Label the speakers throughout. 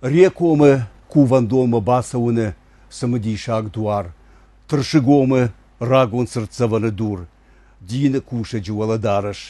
Speaker 1: Рекомы кувӕндонмӕ бацӕуыны цымыдисаг дуар, Тырсыгомы рагон цыртдзӕвӕны дур, дины кусӕджы уӕлӕдарӕс.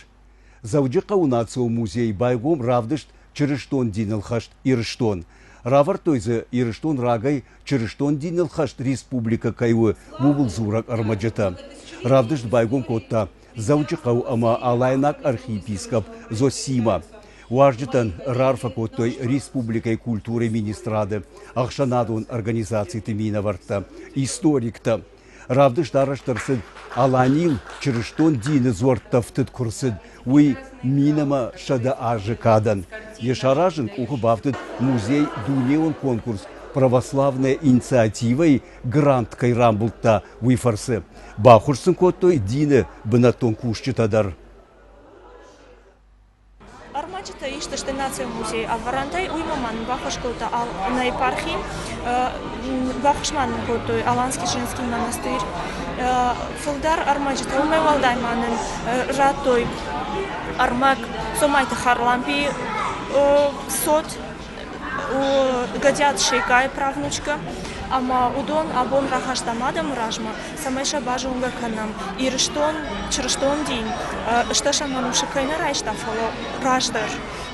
Speaker 1: Дзӕуджыхъӕуы национ музейы байгом равдыст Чырыстон диныл хӕст Ирыстон. Равӕрдтой дзы Ирыстон рагӕй чырыстон диныл хӕст республикӕ кӕй у, ууыл дзурӕг ӕрмӕджытӕ. Равдыст байгом кодта Дзӕуджыхъӕу ӕмӕ Алайнаг архиепископ Зосима. Уазджытӕн раарфӕ кодтой республикӕйы культурӕйы министрады, ӕхсӕнадон организациты минӕвӕрттӕ, историктӕ. Равдыст арӕзт ӕрцыд Аланийыл чырыстон дины дзуӕрттӕ ӕфтыд куы рцыд, уый 1100 азы кадӕн. Йӕ саразын къухы бафтыд музей дунеон конкурс «Православная инициатива-йы грант кӕй рамбылдта, уый фӕрцы. Баххуыс сын кодтой дины бынӕттон кусджытӕ дӕр.
Speaker 2: Ӕрмӕджытӕ ист сты Национ музейы ӕвӕрӕнтӕй, уыимӕ ма нын баххуыс кодта нӕ епархи, баххуыс ма нын кодтой Аланский женский монастырь. Фылдӕр ӕрмӕджытӕ, уымӕй уӕлдай ма нын радтой ӕрмӕг Цомайты Харлампийы цот, Гӕдиаты Секъайы правнучкӕ ӕмӕ уыдон абон рахастам адӕмы размӕ, цӕмӕй сӕ базонгӕ кӕнӕм Ирыстон, чырыстон дин стӕсӕм ӕнусы кӕй нӕ райста, фӕлӕ раздӕр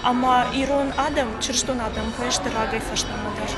Speaker 2: ӕмӕ ирон адӕм, чырыстон адӕм кӕй сты рагӕй фӕстӕмӕ дӕр.